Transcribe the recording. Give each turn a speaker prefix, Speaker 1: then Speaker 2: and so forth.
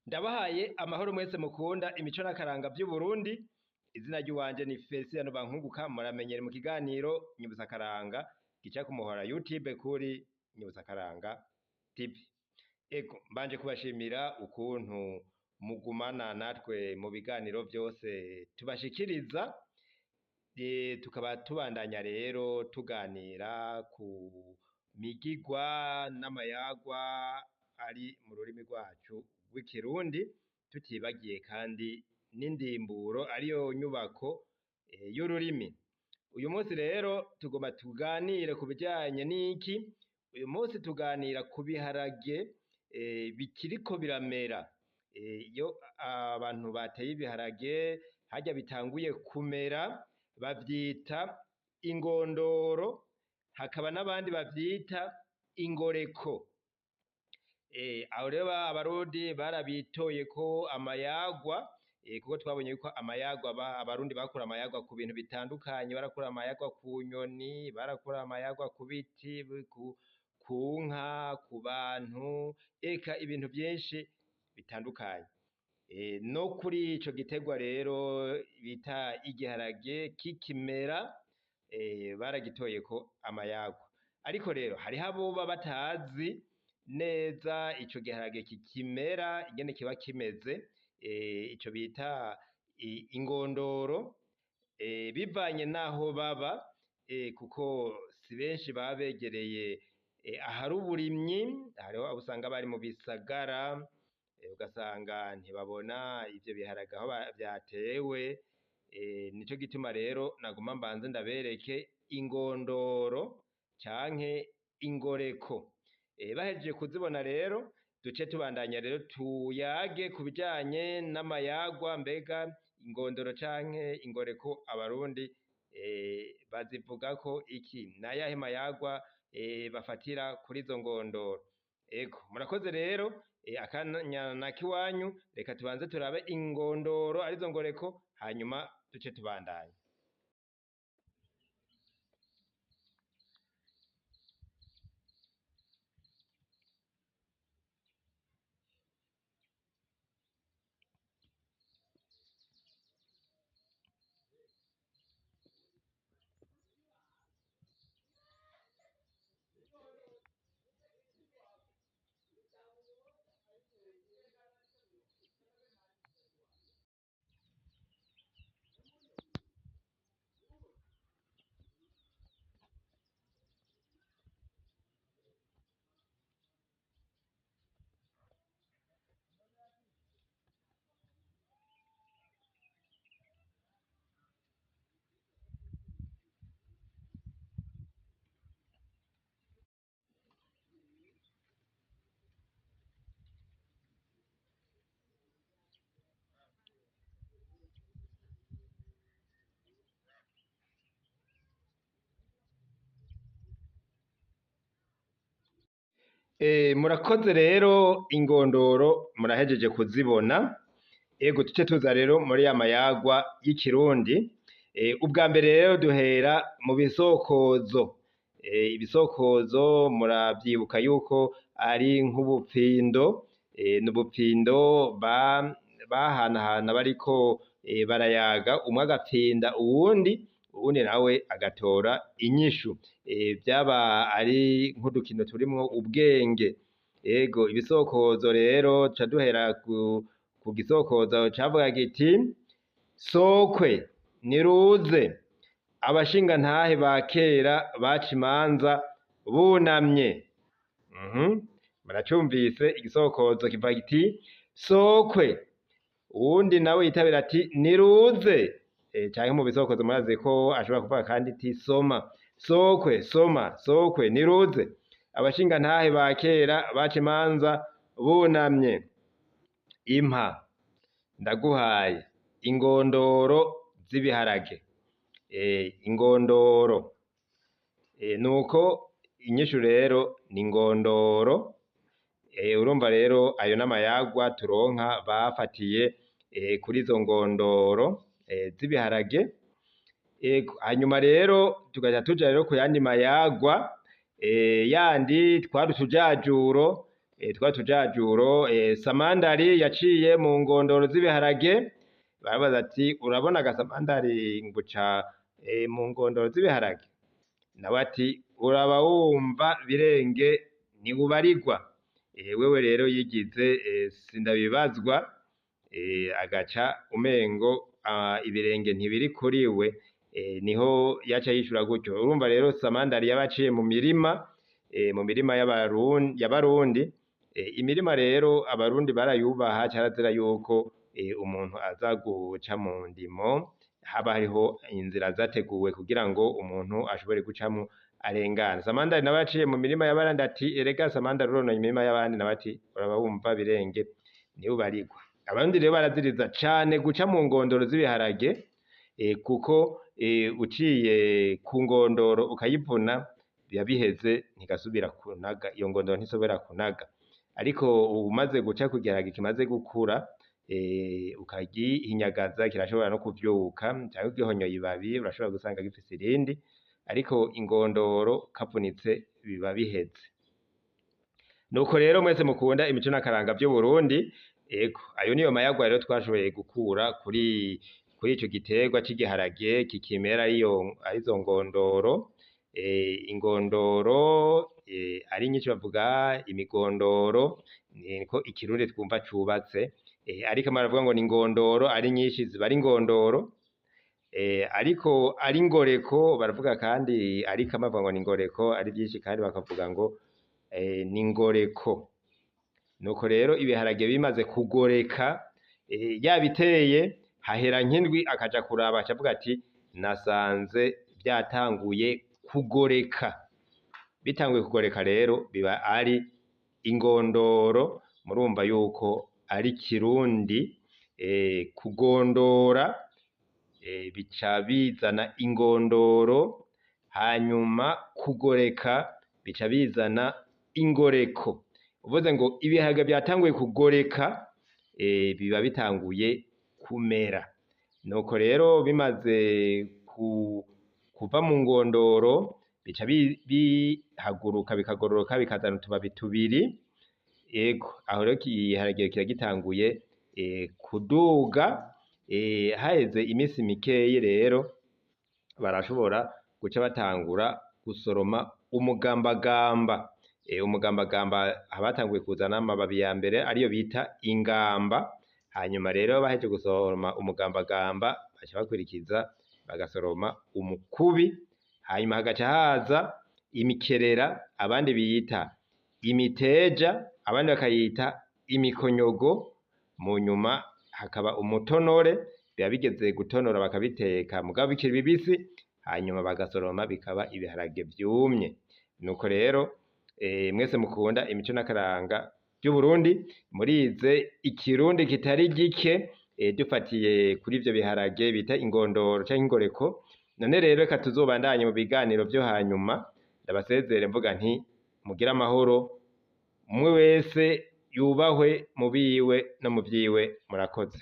Speaker 1: Ndabahaye amahoro mwese mukunda imico n'akaranga vy'Uburundi. Izina ry'uwanje ni Feliciano Bankunguka, muramenyere mu kiganiro Nyibutsa Akaranga gica ku muhora YouTube kuri Nyibutsa Akaranga TV. Ego, mbanje kubashimira ukuntu mugumana natwe mu biganiro vyose tubashikiriza. Tukaba tubandanya rero tuganira ku migigwa n'amayagwa ari mu rurimi rwacu rw'ikirundi, tutibagiye kandi n'indimburo ariyo nyubako y'ururimi. Uyu munsi rero tugomba tuganire ku bijanye n'iki? Uyu munsi tuganira ku biharage bikiriko biramera. Iyo abantu bateye ibiharage harya bitanguye kumera bavyita ingondoro, hakaba n'abandi bavyita ingoreko. Aho rero abarundi barabitoyeko amayagwa, kuko twabonye yuko amayagwa abarundi bakura amayagwa ku bintu bitandukanye, barakura amayagwa ku nyoni, barakura amayagwa ku biti, ku nka, ku bantu, eka ibintu vyinshi bitandukanye. No kuri ico giterwa rero bita igiharage kikimera, baragitoyeko amayagwa. Ariko rero hariho aboba batazi neza ico giharage kikimera ingene kiba kimeze, ico bita ingondoro, bivanye n'aho baba, kuko si benshi baba begereye ahari uburimyi, hariho abo usanga bari mu bisagara, ugasanga ntibabona ivyo biharage aho vyatewe. Nico gituma rero naguma mbanze ndabereke ingondoro canke ingoreko. Bahejeje kuzibona rero duce tubandanya rero tuyage ku bijanye n'amayagwa, mbega ingondoro canke ingoreko abarundi bazivugako iki? N'ayahe mayagwa bafatira kuri izo ngondoro? Ego, murakoze rero, akanya nakiwanyu, reka tubanze turabe ingondoro arizo ngoreko, hanyuma duce tubandanya. Murakoze rero, ingondoro murahejeje kuzibona. Ego, tuce tuza rero muri ya mayagwa y'ikirundi. Ubwa mbere rero duhera mu bisokozo. Ibisokozo muravyibuka yuko ari nk'ubupfindo, n'ubupfindo bahanahana bariko barayaga, umwe agapfinda uwundi, uwundi nawe agatora inyishu. Vyaba ari nk'udukino turimwo ubwenge. Ego, ibisokozo rero tuca duhera ku gisokozo cavuga kiti: sokwe niruze, abashingantahe ba kera baca imanza bunamye. Muracumvise igisokozo kivuga kiti sokwe, uwundi nawe yitabira ati niruze. Canke mu bisokozo murazi ko ashobora kuvuga kandi ati soma, sokwe soma, sokwe niruze, abashingantahe ba kera baca imanza bunamye. Impa ndaguhaye ingondoro z'ibiharage. Ingondoro. Nuko inyishu rero ni ingondoro. Urumva rero ayo n'amayagwa turonka bafatiye kuri izo ngondoro z'ibiharage. Hanyuma rero tugaca tuja rero ku yandi mayagwa, yandi twari utujajuro. Twa tujajuro, samandari yaciye mu ngondoro z'ibiharage, barabaza ati urabona agasamandari nguca mu ngondoro z'ibiharage? Nawe ati uraba wumva birenge ntiwubarirwa. Wewe rero yigize sindabibazwa, agaca umengo ibirenge ntibiri kuri we, niho yaca yishura gutyo. Urumva rero samandari yaba aciye mu mirima, mu mirima y'abarundi. Imirima rero abarundi barayubaha, carazira yuko umuntu aza guca mu ndimo, haba hariho inzira zateguwe kugira ngo umuntu ashobore gucamwo arengana. Samandari nawe yaciye mu mirima y'abandi ati erega samandari urononye imirima y'abandi, nawe ati uraba wumva birenge ntiwubarirwa. Abarundi rero baraziriza cane guca mu ngondoro z'ibiharage, kuko uciye ku ngondoro ukayivuna biba biheze, ntigasubira kunaga, iyo ngondoro ntisubira kunaga. Ariko umaze guca ku giharage kimaze gukura, ukagihinyagaza kirashobora no kuvyuka, canke ugihonyoye ibabi urashobora gusanga gifise irindi, ariko ingondoro kavunitse biba biheze. Nuko rero mwese mukunda imico n'akaranga vy'Uburundi, ego ayo niyo mayagwa rero twashoboye gukura kuri ico giterwa c'igiharage kikimera arizo ngondoro. Ingondoro ari nyinshi bavuga imigondoro, niko ikirundi twumva cubatse, ariko baravuga ngo ni ingondoro ari nyinshi ziba ari ingondoro, ariko ari ingoreko baravuga kandi, ariko bavuga ngo ni ingoreko ari vyinshi kandi bakavuga ngo ni ingoreko. Nuko rero ibiharage bimaze kugoreka, yabiteye hahera nk'indwi akaja kuraba acavuga ati nasanze vyatanguye kugoreka. Bitanguye kugoreka rero biba ari ingondoro, murumva yuko ari kirundi. Kugondora bica bizana ingondoro, hanyuma kugoreka bica bizana ingoreko. Uvuze ngo ibiharage vyatanguye kugoreka, biba bitanguye kumera. Nuko rero bimaze kuva mu ngondoro bica bihaguruka bikagororoka bikazana utubabi tubiri. Ego aho rero igiharage kiba gitanguye kuduga. Haheze imisi mikeyi rero barashobora guca batangura gusoroma umugambagamba. Umugambagamba habatanguye kuzana amababi ya mbere ariyo bita ingamba, hanyuma rero bahejeje gusoroma umugambagamba baca bakurikiza bagasoroma umukubi, hanyuma hagaca haza imikerera abandi biyita imiteja, abandi bakayita imikonyogo, mu nyuma hakaba umutonore, biba bigeze gutonora bakabiteka mugabo bikiri bibisi, hanyuma bagasoroma bikaba ibiharage vyumye. Nuko rero mwese mukunda imico n'akaranga vy'Uburundi, murize ikirundi kitari gike, dufatiye kuri ivyo biharage bita ingondoro canke ingoreko. None rero reka tuzobandanye mu biganiro vyo hanyuma, ndabasezere mvuga nti mugire amahoro, umwe wese yubahwe mu biwe no mu vyiwe. Murakoze.